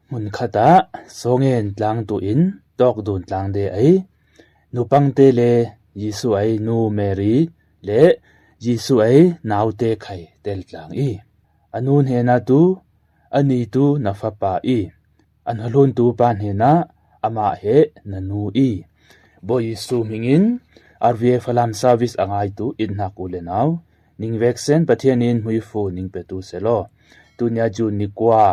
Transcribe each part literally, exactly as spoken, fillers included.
Hmun khatah Sawngen tlang tuin Tawkdun tlang de ei nupangte le Jesu ei nu Mary le Jesu ei naute khai tel tlang i, a nu hnena tu a ni tu na fapa i, a hnolhuntu pa hnena amah he na nu i, Bawi Jesu hmingin R V A Falam service a ngaitu it hnak u le nau, ning veksen Pathian in hmuifu ning petu selaw. Tunia June ni kua,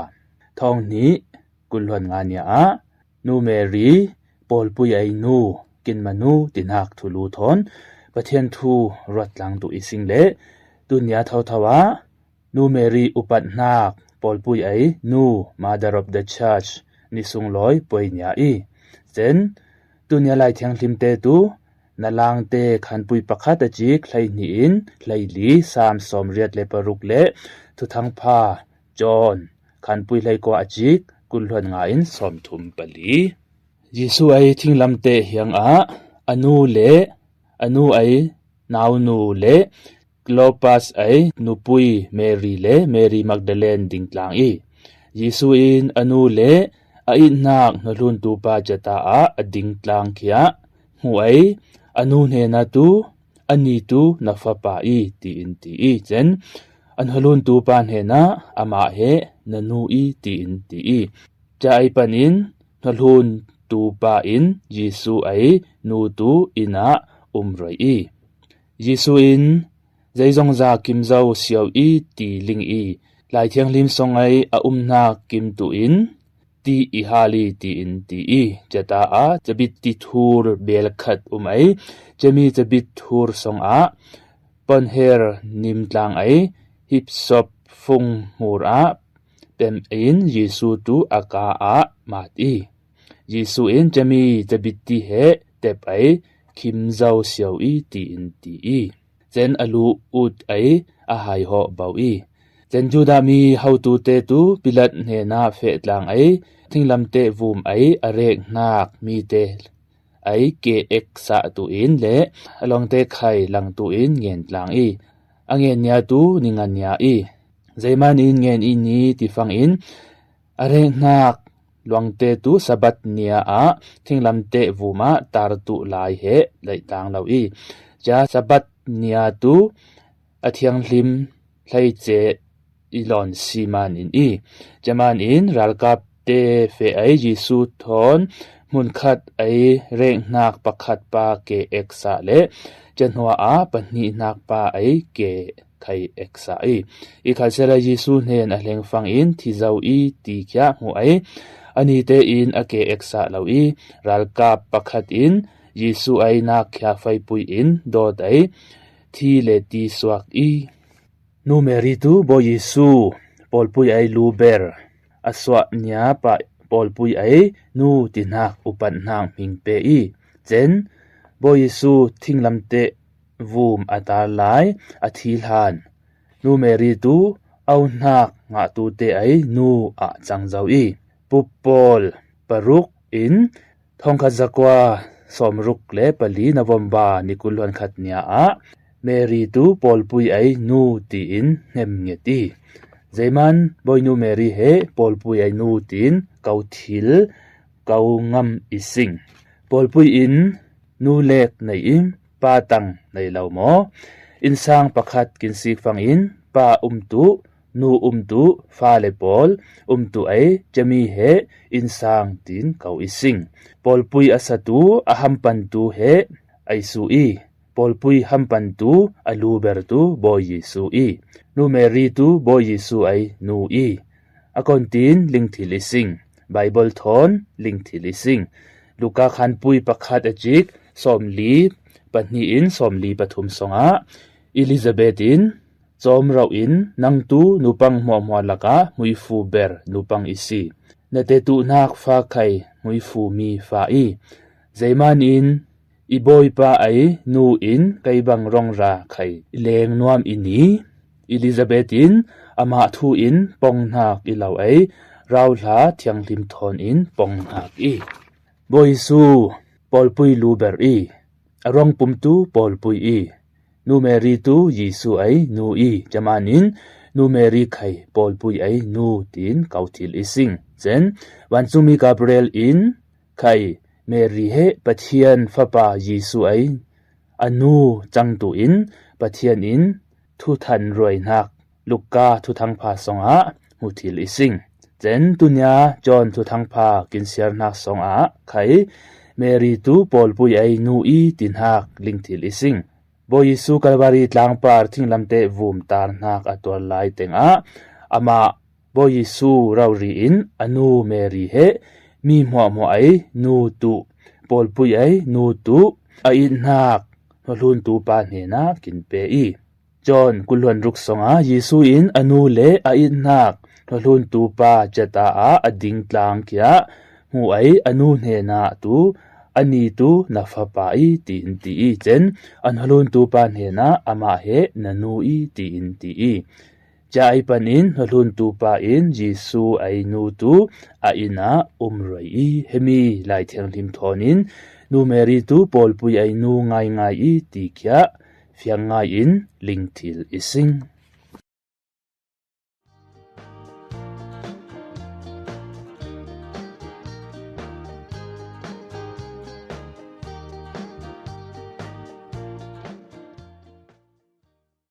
thawng hnih kul hluan nga nia ah nu Mary, Pawlpui ei nu, kinmanu tinak thulu thawn Pathian thu ruat tlang tu i sing le tunia thotho ah nu Mary upat hnak Pawlpui ei nu, Mother of the Church, ni sunglawi poi nia i, cen tunia Lai Thianghlimte tu na langte khanpui pakhat a cik hleihnih in hleili, Sam sawmriat le paruk le Thuthangpha John khanpui hleikua a cik kul hluan nga in sawmthum pali. Jesu ei thinglamte hiangah a nu le a nu ei naunu le Clopas ei nupui Mary le Mary Magdalene ding tlang i, Jesu in a nu le a itnak hnolhuntu pa cata ah a ding tlang khi ah hmuh ei, a nu hnena tu a ni tu na fapa i tiin ti i, cen a hnolhuntu pa hnena amah he na nu i tiin ti i, ca ei panin hnolhuntu pa in Jesu ei nu tu inn ah um roi i, Jesu in zeizongza kimzo sio i ti ling i, Lai Thianghlim song ei a umhnak kim tu in ti i hal i tiin ti i, cata ah cabitti thur belkhat um ei, cami cabit thur song ah ponher nim tlang ei hipsop fung hmur ah pem in Jesu tu a ka ah mat i, Jesu in cami cabitti he tep ei, kimzo sio i tiin ti i, cen a lu ut ei a hai hawh bo i, cen Judah mi hotute tu Pilat hnena feh tlang ei thinglamte vum ei a rek hnak mite ei ke eksah tu in le a lawngte khai lang tu in ngen tlang i, a ngen nia tu ni nga nia i, zeiman in ngen i ni ti fang in a rek hnak luangte tu Sabbath nia ah thinglamte vum ah tar tu lai he leih tlang lo i, ca Sabbath nia tu a thianghlim hleice i lawn si man in i, ca man in ralkapte feh ei Jesu thawn hmunkhat ei rek hnak pakhat pa ke eksah le ca hnua ah pahnih hnak pa ei ke khai eksah i, i khat sela Jesu hnen a hleng fang in thi zo i ti khiah hmuh ei, a nite in a ke eksah lo i, ralkap pakhat in Jesu ei nak khia faipui in dawt ei, thi le ti suak i, nu Mary tu Bawi Jesu, Pawlpui ei lu ber, a suah nia pah Pawlpui ei nu tinak upat hnak hming pe i, cen Bawi Jesu thinglamte vum a tar lai a thi hlan nu Mary tu auhnak ngahtute ei nu ah cang zo i, pup pawl paruk in thongkhat zakua sawmruk le pali November ni kul hluan khat nia ah Mary tu Pawlpui ei nu tiin hnem nget i, zeiman Bawinu Mary he Pawlpui ei nu tiin ko thil ko ngam i sing. Pawlpui in nu lek nei i, pa tang nei lo maw? Innsang pakhat kin sik fang in pa umtu, nu umtu, fale pawl umtu ei cami he innsang tiin ko i sing. Pawlpui a satu, a hampantu he ei su i, Pawlpui hampantu, a lu bertu Bawi Jesu i, nu Mary tu Bawi Jesu ei nu i, a kon tiin lingthil i sing. Baibal thawn lingthil i sing. Luka khanpui pakhat a cik sawmli pahnih in sawmli pathum song ah Elizabeth in, cawm rauh in, nang tu nupang hmuahhmuah lakah hmuifu ber nupang i si. Na tetuhnak fa khai hmuifu mi fa i, zeiman in i Bawipa ei nu in kei bang rawng ra khai leng nuam i ni. Elizabeth in amah thu in ponghnak i lo ei, rauhla thianghlim thawn in ponghnak i, Bawi Jesu Pawlpui lu ber i, a rawng pumtu Pawlpui i, nu Mary tu Jesu ei nu i, caman in nu Mary khai Pawlpui ei nu tiin ko thil i sing. Cen, vancungmi Gabriel in khai Mary he Pathian Fapa Jesu ai a nu cangtu in Pathian in thuthan ruaihnak Luka thuthangpha songah hmuthil i sing. Cen, tunia John thuthangpha kinsiarnak songah khai Mary tu pawlpui ai nu i tinak lingthil i sing. Bawi Jesu Kalvari tlangpar thinglamteh vumtarnak a tuar lai tengah amah Bawi Jesu rori in a nu Mary he mi hmuahhmuah ai nu tu, pawlpui ai nu tu a itnak hnuahluntu pa hnenah kin pe i, John kulhluan ruk songah Jesu in a nu le a itnak hnuahluntu pa cata ah a ding tlang kia hmu ai a nu hnenah tu, ani tu na fapa i tiin ti i, cen, a hnuahluntu pa hnenah amah he na nu i tiin ti i, cia ai panin hnuahluntu pa in Jesu ai nu tu a inn ah um ruai i, hemi Lai Thianghlim thawn in nu Mary tu pawlpui ai nu ngaingai i ti kia fiang ngai in lingthil i sing.